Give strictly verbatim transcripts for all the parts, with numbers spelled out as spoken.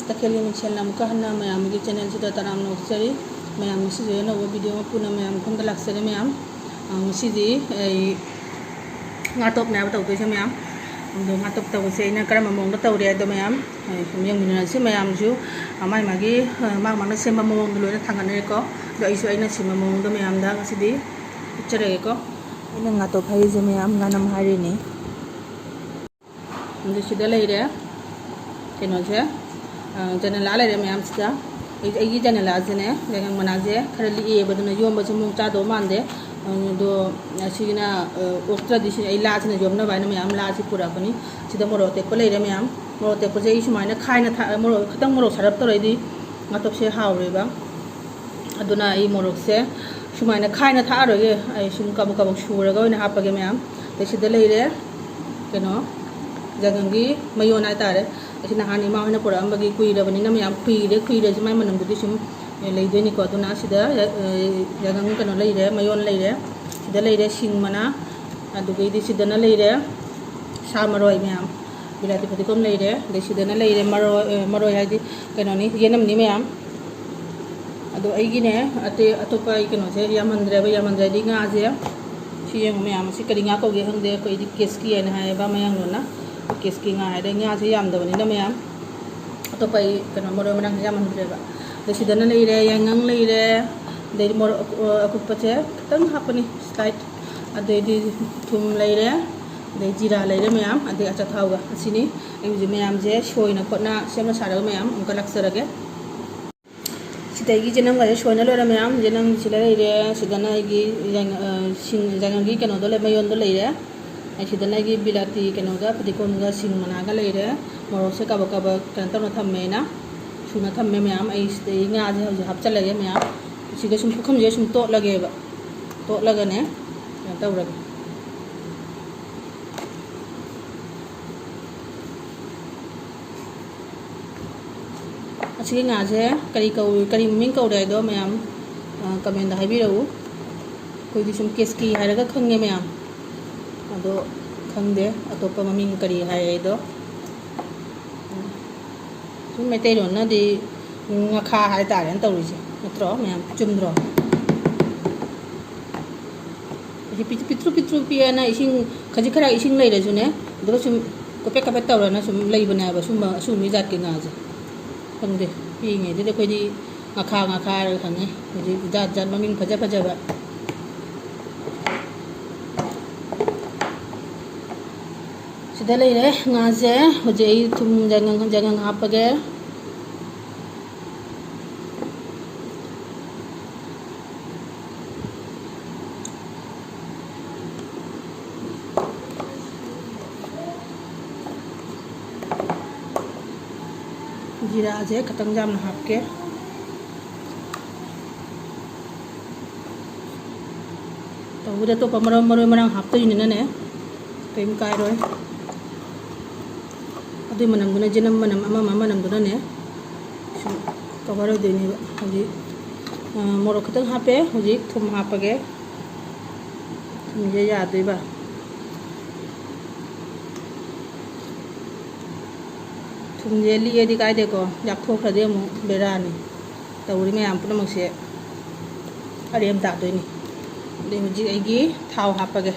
ꯇꯈꯦꯜꯒꯤ ꯃꯤꯡꯁꯦꯜꯅ ꯑꯃꯨꯛꯀ ꯍꯟꯅ ꯃꯌꯥꯝꯒꯤ ꯆꯦꯅꯦꯜꯁꯤꯗ ꯇꯔꯥꯝꯅ ꯑꯣꯛꯆꯔꯤ꯫ ꯃꯌꯥꯝ, ꯉꯁꯤꯁꯦ ꯑꯅꯧꯕ ꯚꯤꯗꯤꯑꯣ ꯑꯃ ꯄꯨꯅ ꯃꯌꯥꯝ ꯃꯐꯝꯗ ꯂꯥꯛꯆꯔꯦ ꯃꯌꯥꯝ꯫ ꯑ, ꯉꯁꯤꯗꯤ ꯑꯩ ꯉꯥ ꯇꯣꯞꯅꯦꯕ ꯇꯧꯗꯣꯏꯁꯦ ꯃꯌꯥꯝ꯫ ꯑꯗꯣ ꯉꯥ ꯇꯣꯞ ꯇꯧꯕꯁꯦ ꯑꯩꯅ ꯀꯔꯝꯕ ꯃꯑꯣꯡꯗ ꯇꯧꯔꯦ ꯍꯥꯏꯗꯣ ꯃꯌꯥꯝ, ꯑ, ꯁꯨꯝ ꯌꯦꯡꯃꯤꯟꯅꯔꯁꯤ꯫ ꯃꯌꯥꯝꯁꯨ, ꯑ, ꯃꯥꯒꯤ ꯃꯥꯒꯤ, ꯑ, ꯃꯥꯒꯤ ꯃꯥꯒꯤ ꯁꯦꯝꯕ ꯃꯑꯣꯡꯗꯣ ꯂꯣꯏꯅ ꯊꯥꯡꯒꯠꯅꯔꯦꯀꯣ꯫ ꯑꯗꯣ ꯑꯩꯁꯨ ꯑꯩꯅ ꯁꯦꯝꯕ ꯃꯑꯣꯡꯗ ꯃꯌꯥꯝꯗ ꯉꯁꯤꯗꯤ ꯎꯠꯆꯔꯒꯦꯀꯣ꯫ ꯑꯩꯅ ꯉꯥ ꯇꯣꯞ ꯍꯥꯏꯔꯤꯁꯦ ꯃꯌꯥꯝ ꯉꯥꯅꯝ ꯍꯥꯏꯔꯤꯅꯤ꯫ ꯑꯗꯨ ꯁꯤꯗ ꯂꯩꯔꯦ ꯀꯩꯅꯣꯁꯦ, ꯑ, ꯖꯅꯦꯂꯥ ꯂꯩꯔꯦ ꯃꯌꯥꯝꯁꯤꯗ꯫ ꯑꯩ-, ꯑꯩꯒꯤ ꯖꯅꯦꯂꯥꯁꯤꯅꯦ, ꯌꯥꯏꯉꯪ ꯃꯅꯥꯁꯦ ꯈꯔ ꯂꯤꯛꯑꯦꯕ, ꯑꯗꯨꯅ ꯌꯣꯝꯕꯁꯦ ꯃꯑꯣꯡ ꯆꯥꯗꯧ ꯃꯥꯟꯗꯦ꯫ ꯑꯗꯣ ꯑꯁꯤꯒꯤꯅ, ꯑ, ꯑꯣꯛꯇ꯭ꯔꯗꯤ ꯁꯤ ꯑꯩ ꯂꯥꯁꯤꯅ ꯌꯣꯝꯅꯕ ꯍꯥꯏꯅ ꯃꯌꯥꯝ ꯂꯥꯁꯤ ꯄꯨꯔꯛꯄꯅꯤ꯫ ꯁꯤꯗ ꯃꯣꯔꯣꯛ ꯑꯇꯦꯛꯄ ꯂꯩꯔꯦ ꯃꯌꯥꯝ꯫ ꯃꯣꯔꯣꯛ ꯑꯇꯦꯛꯄꯁꯦ ꯑꯩ ꯁꯨꯃꯥꯏꯅ ꯈꯥꯏꯅ ꯊꯥ-, ꯃꯣꯔꯣꯛ ꯈꯤꯇꯪ ꯃꯣꯔꯣꯛ ꯁꯥꯔꯞ ꯇꯧꯔꯛꯏꯗꯤ ꯉꯥꯇꯣꯛꯁꯦ ꯍꯥꯎꯔꯣꯏꯕ꯫ ꯑꯗꯨꯅ ꯑꯩ ꯃꯣꯔꯣꯛꯁꯦ ꯁꯨꯃꯥꯏꯅ ꯈꯥꯏꯅ ꯊꯥꯛꯑꯔꯣꯏꯒꯦ, ꯑꯩ ꯁꯨꯝ ꯀꯕꯛ ꯀꯕꯛ ꯁꯨꯔꯒ ꯑꯣꯏꯅ ꯍꯥꯞꯄꯒꯦ ꯃꯌꯥꯝ꯫ ꯑꯗꯩ ꯁꯤꯗ ꯂꯩꯔꯦ ꯀꯩꯅꯣ, ꯌꯥꯏꯉꯪꯒꯤ ꯃꯌꯣꯟ ꯍꯥꯏꯇꯥꯔꯦ꯫ ꯑꯁꯤ ꯅꯍꯥꯟ ꯏꯃꯥ ꯍꯣꯏꯅ ꯄꯨꯔꯛꯑꯝꯕꯒꯤ ꯀꯨꯏꯔꯕꯅꯤꯅ ꯃꯌꯥꯝ, ꯈꯨꯏꯔꯦ, ꯈꯨꯏꯔꯁꯨ ꯃꯥꯏ ꯃꯅꯝꯗꯨꯗꯤ ꯁꯨꯝ ꯂꯩꯗꯣꯏꯅꯤꯀꯣ꯫ ꯑꯗꯨꯅ ꯁꯤꯗ ꯌꯥꯏꯉꯪ ꯀꯩꯅꯣ ꯂꯩꯔꯦ, ꯃꯌꯣꯟ ꯂꯩꯔꯦ꯫ ꯁꯤꯗ ꯂꯩꯔꯦ ꯁꯤꯡ ꯃꯅꯥ, ꯑꯗꯨꯗꯒꯤꯗꯤ ꯁꯤꯗꯅ ꯂꯩꯔꯦ ꯁꯥ ꯃꯔꯣꯏ ꯃꯌꯥꯝ, ꯕꯤꯂꯥꯇꯤ ꯐꯗꯤꯒꯣꯝ ꯂꯩꯔꯦ, ꯑꯗꯩ ꯁꯤꯗꯅ ꯂꯩꯔꯦ ꯃꯔꯣꯏ, ꯑ, ꯃꯔꯣꯏ ꯍꯥꯏꯗꯤ ꯀꯩꯅꯣꯅꯤ, ꯌꯦꯅꯝꯅꯤ ꯃꯌꯥꯝ꯫ ꯑꯗꯣ ꯑꯩꯒꯤꯅꯦ, ꯑꯇꯩ ꯑꯇꯣꯞꯄ ꯑꯩ ꯀꯩꯅꯣꯁꯦ ꯌꯥꯝꯍꯟꯗ꯭ꯔꯦꯕ, ꯌꯥꯝꯍꯟꯗ꯭ꯔꯦ ꯍꯥꯏꯗꯤ ꯉꯥꯁꯦ, ꯁꯤ ꯌꯦꯡꯉꯨ ꯃꯌꯥꯝ, ꯑꯁꯤ ꯀꯔꯤ ꯉꯥ ꯀꯧꯒꯦ ꯈꯪꯗꯦ, ꯑꯩꯈꯣꯏꯗꯤ ꯀꯦꯁꯀꯤ ꯍꯥꯏꯅ ꯍꯥꯏꯌꯦꯕ ꯃꯌꯥꯡꯂꯣꯟꯅ, ꯀꯦꯁꯀꯤ ꯉꯥ ꯍꯥꯏꯔꯦ꯫ ꯉꯥꯁꯦ ꯌꯥꯝꯗꯕꯅꯤꯅ ꯃꯌꯥꯝ, ꯑꯇꯣꯞꯄ ꯑꯩ ꯀꯩꯅꯣ ꯃꯔꯣꯏ ꯃꯔꯥꯡꯁꯦ ꯌꯥꯝꯍꯟꯗ꯭ꯔꯦꯕ꯫ ꯑꯗꯩ ꯁꯤꯗꯅ ꯂꯩꯔꯦ ꯌꯥꯏꯉꯪ ꯂꯩꯔꯦ, ꯑꯗꯩ ꯃꯣꯔꯣꯛ ꯑꯀꯨ-, ꯑꯀꯨꯞꯄꯁꯦ ꯈꯤꯇꯪ ꯍꯥꯞꯄꯅꯤ, ꯁ꯭ꯂꯥꯏꯠ, ꯑꯗꯩꯗꯤ ꯊꯨꯝ ꯂꯩꯔꯦ, ꯑꯗꯩ ꯖꯤꯔꯥ ꯂꯩꯔꯦ ꯃꯌꯥꯝ, ꯑꯗꯩ ꯑꯆꯥꯊꯥꯎꯒ꯫ ꯑꯁꯤꯅꯤ ꯑꯩ ꯍꯧꯖꯤꯛ ꯃꯌꯥꯝꯁꯦ ꯁꯣꯏꯅ ꯈꯣꯠꯅ ꯁꯦꯝꯅ ꯁꯥꯔꯒ ꯃꯌꯥꯝ ꯑꯃꯨꯛꯀ ꯂꯥꯛꯆꯔꯒꯦ꯫ ꯁꯤꯗꯒꯤ ꯆꯦꯅꯝꯒꯁꯦ ꯁꯣꯏꯅ ꯂꯣꯏꯔꯦ ꯃꯌꯥꯝ꯫ ꯆꯦꯅꯝ ꯁꯤꯗ ꯂꯩꯔꯦ, ꯁꯤꯗꯅ ꯑꯩꯒꯤ ꯌꯥꯏꯉ-, ꯑ, ꯁꯤꯡ, ꯌꯥꯏꯉꯪꯒꯤ ꯀꯩꯅꯣꯗꯣ ꯂꯩ, ꯃꯌꯣꯟꯗꯣ ꯂꯩꯔꯦ꯫ ꯑꯩ ꯁꯤꯗꯅ ꯑꯩꯒꯤ ꯕꯤꯂꯥꯇꯤ ꯀꯩꯅꯣꯒ ꯐꯗꯤꯒꯣꯝꯒ ꯁꯤꯡ ꯃꯅꯥꯒ ꯂꯩꯔꯦ꯫ ꯃꯣꯔꯣꯛꯁꯦ ꯀꯥꯕꯛ ꯀꯥꯕꯛ ꯀꯩꯅꯣ ꯇꯧꯅ ꯊꯝꯃꯦꯅ, ꯁꯨꯅ ꯊꯝꯃꯦ ꯃꯌꯥꯝ꯫ ꯑꯩ ꯁꯤꯗꯩ ꯉꯥꯁꯦ ꯍꯧꯖꯤꯛ ꯍꯥꯞꯆꯜꯂꯒꯦ ꯃꯌꯥꯝ꯫ ꯁꯤꯗ ꯁꯨꯝ ꯄꯨꯈꯝꯁꯤꯗ ꯁꯨꯝ ꯇꯣꯠꯂꯒꯦꯕ, ꯇꯣꯠꯂꯒꯅꯦ ꯀꯩꯅꯣ ꯇꯧꯔꯒꯦ꯫ ꯑꯁꯤꯒꯤ ꯉꯥꯁꯦ ꯀꯔꯤ ꯀꯧꯏ, ꯀꯔꯤ ꯃꯃꯤꯡ ꯀꯧꯔꯦ ꯍꯥꯏꯗꯣ ꯃꯌꯥꯝ, ꯑ, ꯀꯃꯦꯟꯗ ꯍꯥꯏꯕꯤꯔꯛꯎ꯫ ꯑꯩꯈꯣꯏꯗꯤ ꯁꯨꯝ ꯀꯦꯁꯀꯤ ꯍꯥꯏꯔꯒ ꯈꯪꯉꯦ ꯃꯌꯥꯝ, ꯑꯗꯣ ꯈꯪꯗꯦ ꯑꯇꯣꯞꯄ ꯃꯃꯤꯡ ꯀꯔꯤ ꯍꯥꯏ ꯍꯥꯏꯗꯣ꯫ ꯃꯩꯇꯩꯂꯣꯟꯅꯗꯤ ꯉꯥꯈꯥ ꯍꯥꯏꯇꯥꯔꯦꯅ ꯇꯧꯔꯤꯁꯦ, ꯅꯠꯇ꯭ꯔꯣ ꯃꯌꯥꯝ? ꯆꯨꯝꯗ꯭ꯔꯣ? ꯑꯁꯤ ꯄꯤꯛꯇ꯭ꯔꯨ, ꯄꯤꯛꯇ꯭ꯔꯨ ꯄꯤꯛꯇ꯭ꯔꯨ ꯄꯤꯛꯑꯦꯅ ꯏꯁꯤꯡ ꯈꯖꯤꯛ ꯈꯔ ꯏꯁꯤꯡ ꯂꯩꯔꯁꯨꯅꯦ, ꯑꯗꯨꯒ ꯁꯨꯝ ꯀꯣꯄꯦꯠ ꯀꯣꯄꯦꯠ ꯇꯧꯔꯅ ꯁꯨꯝ ꯂꯩꯕꯅꯦꯕ, ꯁꯨꯝꯕ, ꯑꯁꯨꯝꯕꯒꯤ ꯖꯥꯠꯀꯤ ꯉꯥꯁꯦ꯫ ꯈꯪꯗꯦ, ꯄꯤꯛꯏꯉꯩꯗꯨꯗ ꯑꯩꯈꯣꯏꯗꯤ ꯉꯥꯈꯥ, ꯉꯥꯈꯥ ꯍꯥꯏꯔꯒ ꯈꯪꯉꯦ꯫ ꯍꯧꯖꯤꯛ ꯖꯥꯠ ꯖꯥꯠ ꯃꯃꯤꯡ ꯐꯖ ꯐꯖꯕ꯫ ꯁꯤꯗ ꯂꯩꯔꯦ ꯉꯥꯁꯦ꯫ ꯍꯧꯖꯤꯛ ꯑꯩ ꯊꯨꯝ, ꯌꯥꯏꯉꯪ, ꯌꯥꯏꯉꯪ ꯍꯥꯞꯄꯒꯦ꯫ ꯖꯤꯔꯥꯁꯦ ꯈꯤꯇꯪ ꯌꯥꯝꯅ ꯍꯥꯞꯀꯦ꯫ ꯇꯧꯕꯗ ꯑꯇꯣꯞꯄ ꯃꯔꯣꯏ, ꯃꯔꯣꯏ ꯃꯔꯥꯡ ꯍꯥꯞꯇꯣꯏꯅꯤꯅꯅꯦ, ꯀꯔꯤꯝ ꯀꯥꯏꯔꯣꯏ꯫ ꯑꯗꯨꯏ ꯃꯅꯝꯗꯨꯅ, ꯖꯤꯅꯝ ꯃꯅꯝ ꯑꯃ ꯑꯃ ꯃꯅꯝꯗꯨꯅꯅꯦ ꯁꯨꯝ ꯀꯣꯚꯔ ꯑꯣꯏꯗꯣꯏꯅꯦꯕ꯫ ꯍꯧꯖꯤꯛ, ꯑ, ꯃꯣꯔꯣꯛ ꯈꯤꯇꯪ ꯍꯥꯞꯄꯦ, ꯍꯧꯖꯤꯛ ꯊꯨꯝ ꯍꯥꯞꯄꯒꯦ꯫ ꯊꯨꯝꯁꯦ ꯌꯥꯗꯣꯏꯕ꯫ ꯊꯨꯝꯁꯦ ꯂꯤꯛꯑꯗꯤ ꯀꯥꯏꯗꯦꯀꯣ, ꯌꯥꯛꯊꯣꯛꯈ꯭ꯔꯗꯤ ꯑꯃꯨꯛ ꯕꯦꯔꯥꯅꯤ꯫ ꯇꯧꯔꯤ ꯃꯌꯥꯝ ꯄꯨꯝꯅꯃꯛꯁꯦ ꯑꯔꯦꯝ ꯇꯥꯗꯣꯏꯅꯤ꯫ ꯑꯗꯩ ꯍꯧꯖꯤꯛ ꯑꯩꯒꯤ ꯊꯥꯎ ꯍꯥꯞꯄꯒꯦ꯫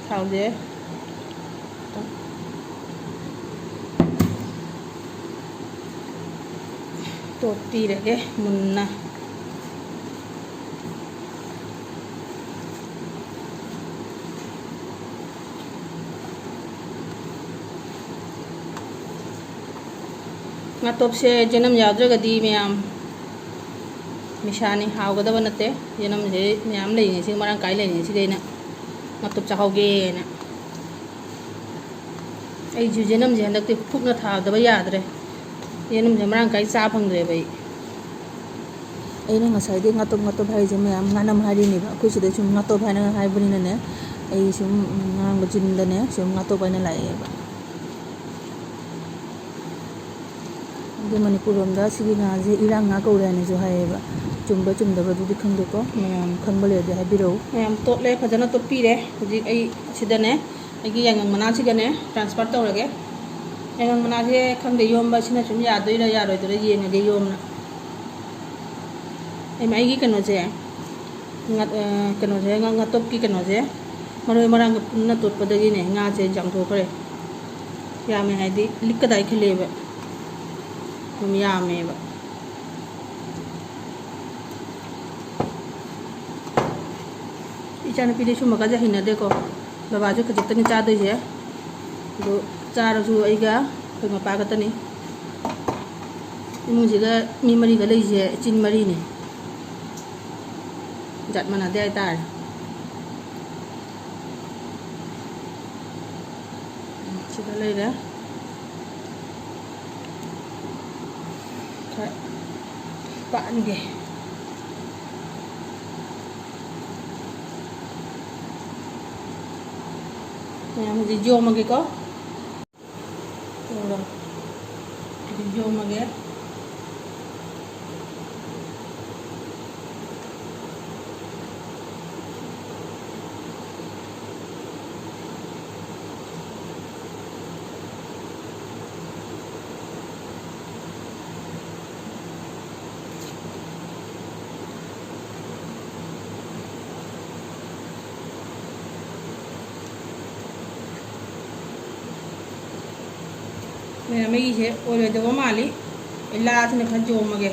ꯊꯥꯎꯁꯦ ꯇꯣꯠꯄꯤꯔꯒꯦ ꯃꯨꯟꯅ꯫ ꯉꯥꯇꯣꯞꯁꯦ ꯆꯦꯅꯝ ꯌꯥꯎꯗ꯭ꯔꯒꯗꯤ ꯃꯌꯥꯝ ꯃꯤꯁꯥꯅꯤ, ꯍꯥꯎꯒꯗꯕ ꯅꯠꯇꯦ꯫ ꯆꯦꯅꯝꯁꯦ ꯃꯌꯥꯝ ꯂꯩꯔꯤꯉꯩꯁꯤꯒ, ꯃꯔꯥꯡ ꯀꯥꯏ ꯂꯩꯔꯤꯉꯩꯁꯤꯒ ꯑꯩꯅ ꯉꯥꯇꯣꯞ ꯆꯥꯍꯧꯒꯦꯅ꯫ ꯑꯩꯁꯨ ꯆꯦꯅꯝꯁꯦ ꯍꯟꯗꯛꯇꯤ ꯀꯨꯞꯅ ꯊꯥꯗꯕ ꯌꯥꯗ꯭ꯔꯦ꯫ ꯆꯦꯅꯝꯁꯦ ꯃꯔꯥꯡ ꯀꯥꯏ ꯆꯥ ꯐꯪꯗ꯭ꯔꯦꯕ ꯑꯩ꯫ ꯑꯩꯅ ꯉꯁꯥꯏꯗꯩ ꯉꯥꯇꯣꯞ ꯉꯥꯇꯣꯞ ꯍꯥꯏꯔꯤꯁꯦ ꯃꯌꯥꯝ ꯉꯥꯅꯝ ꯍꯥꯏꯔꯤꯅꯦꯕ꯫ ꯑꯩꯈꯣꯏ ꯁꯤꯗ ꯁꯨꯝ ꯉꯥꯇꯣꯞ ꯍꯥꯏꯅ ꯍꯥꯏꯕꯅꯤꯅꯅꯦ, ꯑꯩ ꯁꯨꯝ ꯉꯥꯡꯕ ꯆꯤꯟꯗꯅꯦ ꯁꯨꯝ ꯉꯥꯇꯣꯞ ꯍꯥꯏꯅ ꯂꯥꯛꯑꯦꯕ꯫ ꯑꯗꯨ ꯃꯅꯤꯄꯨꯔ ꯂꯣꯝꯗ ꯁꯤꯒꯤ ꯉꯥꯁꯦ ꯏꯔꯥꯡ ꯉꯥ ꯀꯧꯔꯦ ꯍꯥꯏꯅꯁꯨ ꯍꯥꯏꯌꯦꯕ꯫ ꯆꯨꯝꯕ ꯆꯨꯝꯗꯕꯗꯨꯗꯤ ꯈꯪꯗꯦꯀꯣ, ꯃꯌꯥꯝ ꯈꯪꯕ ꯂꯩꯔꯗꯤ ꯍꯥꯏꯕꯤꯔꯛꯎ꯫ ꯃꯌꯥꯝ ꯇꯣꯠꯂꯦ, ꯐꯖꯅ ꯇꯣꯠꯄꯤꯔꯦ꯫ ꯍꯧꯖꯤꯛ ꯑꯩ ꯁꯤꯗꯅꯦ ꯑꯩꯒꯤ ꯌꯥꯏꯉꯪ ꯃꯅꯥꯁꯤꯒꯅꯦ transfer ꯇꯧꯔꯒꯦ꯫ ꯌꯥꯏꯉꯪ ꯃꯅꯥꯁꯦ ꯈꯪꯗꯦ, ꯌꯣꯝꯕ ꯁꯤꯅ ꯁꯨꯝ ꯌꯥꯗꯣꯏꯔꯥ ꯌꯥꯔꯣꯏꯗꯣꯏꯔꯥ ꯌꯦꯡꯉꯒꯦ ꯌꯣꯝꯅ꯫ ꯑꯩ, ꯑꯩꯒꯤ ꯀꯩꯅꯣꯁꯦ, ꯉꯥ-, ꯑ, ꯀꯩꯅꯣꯁꯦ, ꯉꯥ-, ꯉꯥꯇꯣꯛꯀꯤ ꯀꯩꯅꯣꯁꯦ, ꯃꯔꯣꯏ ꯃꯔꯥꯡꯒ ꯄꯨꯟꯅ ꯇꯣꯠꯄꯗꯒꯤꯅꯦ ꯉꯥꯁꯦ ꯌꯥꯝꯊꯣꯛꯈ꯭ꯔꯦ꯫ ꯌꯥꯝꯃꯦ ꯍꯥꯏꯗꯤ ꯂꯤꯛꯀꯗꯥꯏ ꯈꯜꯂꯦꯕ꯫ ꯑꯗꯨꯝ ꯌꯥꯝꯃꯦꯕ꯫ ꯏꯆꯥꯅꯨꯄꯤꯗꯤ ꯁꯨꯝꯕꯒꯁꯦ ꯍꯩꯅꯗꯦꯀꯣ꯫ ꯕꯕꯥꯁꯨ ꯈꯖꯤꯛꯇꯅꯤ ꯆꯥꯗꯣꯏꯁꯦ꯫ ꯑꯗꯨ ꯆꯥꯔꯁꯨ ꯑꯩꯒ ꯑꯩꯈꯣꯏ ꯃꯄꯥ ꯈꯛꯇꯅꯤ꯫ ꯏꯃꯨꯡꯁꯤꯒ ꯃꯤ ꯃꯔꯤꯒ ꯂꯩꯁꯦ ꯏꯆꯤꯟ ꯃꯔꯤꯅꯤ꯫ ꯖꯥꯠ ꯃꯥꯟꯅꯗꯦ ꯍꯥꯏꯇꯥꯔꯦ꯫ ꯁꯤꯗ ꯂꯩꯔꯦ꯫ ꯈꯔ ꯄꯥꯟꯒꯦ꯫ ꯃꯌꯥꯝ ꯍꯧꯖꯤꯛ ꯌꯣꯝꯃꯒꯦꯀꯣ꯫ ꯌꯣꯝꯃꯒꯦ꯫ ꯃꯌꯥꯝ, ꯑꯩꯒꯤꯁꯦ ꯑꯣꯏꯔꯣꯏꯗꯕ ꯃꯥꯜꯂꯤ꯫ ꯑꯩ ꯂꯥꯁꯤꯅ ꯈꯔ ꯌꯣꯝꯃꯒꯦ꯫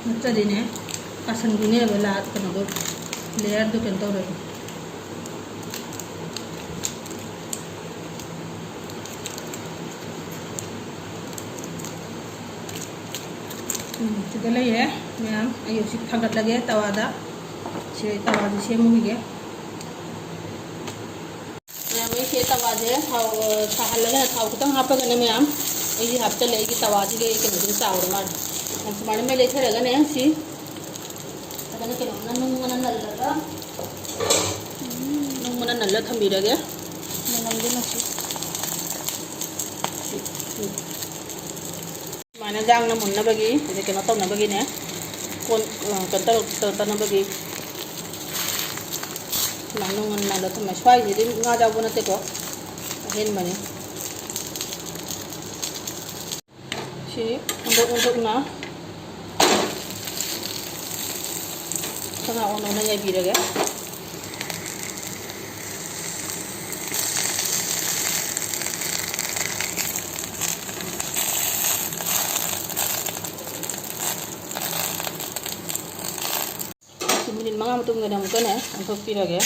ꯅꯠꯇ꯭ꯔꯗꯤꯅꯦ, ꯀꯥꯁꯟꯈꯤꯅꯦꯕ ꯂꯥ-, ꯀꯩꯅꯣꯗꯣ, ꯂꯦꯌꯔꯗꯣ ꯀꯩꯅꯣ ꯇꯧꯔꯗꯤ꯫ ꯎꯝ, ꯁꯤꯗ ꯂꯩꯔꯦ ꯃꯌꯥꯝ꯫ ꯑꯩ ꯍꯧꯖꯤꯛ ꯊꯥꯡꯒꯠꯂꯒꯦ ꯇꯋꯥꯗ꯫ ꯁꯤ ꯇꯋꯥꯁꯦ ꯁꯦꯝꯃꯨꯈꯤꯒꯦ꯫ ꯃꯌꯥꯝ, ꯑꯩꯁꯦ ꯇꯋꯥꯁꯦ ꯊꯥꯎ, ꯑ, ꯁꯥꯍꯜꯂꯒ ꯊꯥꯎ ꯈꯤꯇꯪ ꯍꯥꯞꯄꯒꯅꯦ ꯃꯌꯥꯝ, ꯑꯩꯁꯦ ꯍꯥꯞꯆꯜꯂꯦ꯫ ꯑꯩꯒꯤ ꯇꯋꯥꯁꯤꯒꯤ ꯀꯩꯅꯣꯁꯤꯒ ꯆꯥꯎꯔ ꯃꯥꯜꯂꯦ꯫ ꯌꯥꯝ ꯁꯨꯃꯥꯏꯅ ꯃꯩ ꯂꯩꯊꯔꯒꯅꯦ ꯁꯤ ꯐꯖꯅ ꯀꯩꯅꯣ ꯃꯅꯨꯡ ꯃꯅꯨꯡ ꯅꯜꯂꯒ, ꯎꯝ, ꯃꯅꯨꯡ ꯃꯅꯨꯡ ꯅꯜꯂ ꯊꯝꯕꯤꯔꯒꯦ꯫ ꯃꯅꯝꯗꯨꯅ ꯁꯤ, ꯁꯤ, ꯁꯤ꯫ ꯏꯟꯖꯥꯡꯅ ꯃꯨꯟꯅꯕꯒꯤ, ꯑꯗꯩ ꯀꯩꯅꯣ ꯇꯧꯅꯕꯒꯤꯅꯦ, ꯀꯣꯟ, ꯑ, ꯀꯩꯅꯣ ꯇꯧꯔ-, ꯇꯧꯔꯛꯇꯅꯕꯒꯤ ꯁꯨꯃꯥꯏꯅ ꯉꯟꯅ ꯊꯝꯃꯦ꯫ ꯁ꯭ꯋꯥꯏꯁꯤꯗꯤ ꯉꯥ ꯌꯥꯎꯕ ꯅꯠꯇꯦꯀꯣ, ꯑꯍꯦꯟꯕꯅꯤ꯫ ꯁꯤ ꯑꯣꯟꯊꯣꯛ ꯑꯣꯟꯊꯣꯛꯅ ꯈꯔ ꯑꯣꯟ ꯑꯣꯟꯅ ꯌꯥꯏꯕꯤꯔꯒꯦ꯫ ꯃꯤꯅꯤꯠ ꯃꯉꯥ ꯃꯇꯨꯡꯗꯅꯦ ꯑꯃꯨꯛꯀꯅꯦ ꯑꯣꯟꯊꯣꯛꯄꯤꯔꯒꯦ꯫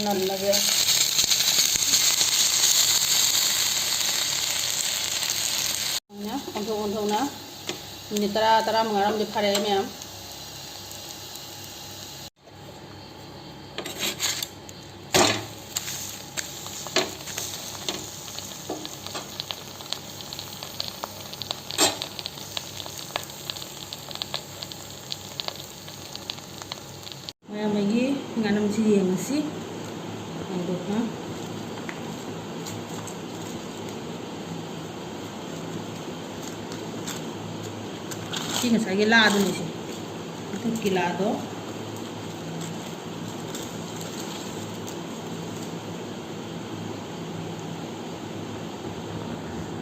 ꯅꯝꯂꯒꯦ꯫ ꯑꯣꯟꯊꯣꯛ ꯑꯣꯟꯊꯣꯛꯅ ꯃꯤꯅꯤꯠ ꯇꯔꯥ, ꯇꯔꯥꯃꯉꯥꯔꯣꯝꯗꯤ ꯐꯥꯔꯛꯑꯦ ꯃꯌꯥꯝ꯫ ꯃꯌꯥꯝ ꯑꯩꯒꯤ ꯉꯥꯅꯝꯁꯤ ꯌꯦꯡꯉꯁꯤ꯫ ꯍꯥꯡꯗꯣꯛꯅ꯫ ꯁꯤ ꯉꯁꯥꯏꯒꯤ ꯂꯥꯗꯨꯅꯤ ꯁꯦ꯫ ꯃꯊꯛꯀꯤ ꯂꯥꯗꯣ꯫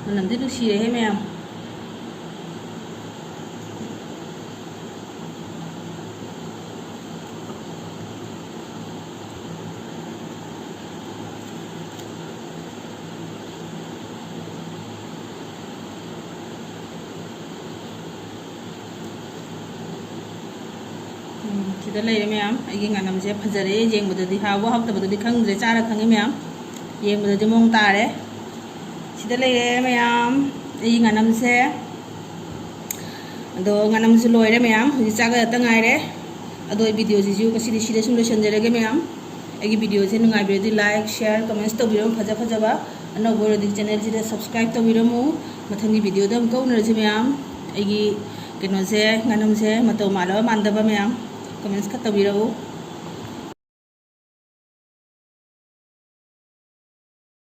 ꯃꯅꯝꯗꯤ ꯅꯨꯡꯁꯤꯔꯦꯍꯦ ꯃꯌꯥꯝ꯫ ꯎꯝ, ꯁꯤꯗ ꯂꯩꯔꯦ ꯃꯌꯥꯝ꯫ ꯑꯩꯒꯤ ꯉꯥꯅꯝꯁꯦ ꯐꯖꯔꯦ꯫ ꯌꯦꯡꯕꯗꯗꯤ ꯍꯥꯎꯕ ꯍꯥꯎꯇꯕꯗꯨꯗꯤ ꯈꯪꯗ꯭ꯔꯦ, ꯆꯥꯔ ꯈꯪꯉꯤ ꯃꯌꯥꯝ꯫ ꯌꯦꯡꯕꯗꯗꯤ ꯃꯑꯣꯡ ꯇꯥꯔꯦ꯫ ꯁꯤꯗ ꯂꯩꯔꯦ ꯃꯌꯥꯝ, ꯑꯩꯒꯤ ꯉꯥꯅꯝꯁꯦ꯫ ꯑꯗꯣ ꯉꯥꯅꯝꯁꯨ ꯂꯣꯏꯔꯦ ꯃꯌꯥꯝ, ꯍꯧꯖꯤꯛ ꯆꯥꯒꯗꯕꯇ ꯉꯥꯏꯔꯦ꯫ ꯑꯗꯣ ꯑꯩ ꯚꯤꯗꯤꯑꯣꯁꯤꯁꯨ ꯉꯁꯤꯗꯤ ꯁꯤꯗ ꯁꯨꯝ ꯂꯣꯏꯁꯤꯟꯖꯔꯒꯦ ꯃꯌꯥꯝ꯫ ꯑꯩꯒꯤ ꯚꯤꯗꯤꯑꯣꯁꯦ ꯅꯨꯡꯉꯥꯏꯕꯤꯔꯗꯤ like, share, comments ꯇꯧꯕꯤꯔꯝꯃꯨ ꯐꯖ ꯐꯖꯕ꯫ ꯑꯅꯧꯕ ꯑꯣꯏꯔꯗꯤ ꯆꯦꯅꯦꯜꯁꯤꯗ subscribe ꯇꯧꯕꯤꯔꯝꯃꯨ꯫ ꯃꯊꯪꯒꯤ ꯚꯤꯗꯤꯑꯣꯗ ꯑꯃꯨꯛꯀ ꯎꯅꯔꯁꯤ ꯃꯌꯥꯝ꯫ ꯑꯩꯒꯤ ꯀꯩꯅꯣꯁꯦ, ꯉꯥꯅꯝꯁꯦ ꯃꯇꯧ ꯃꯥꯜꯂꯕ ꯃꯥꯟꯗꯕ ꯃꯌꯥꯝ comments ꯈꯔ ꯇꯧꯕꯤꯔꯛꯎ꯫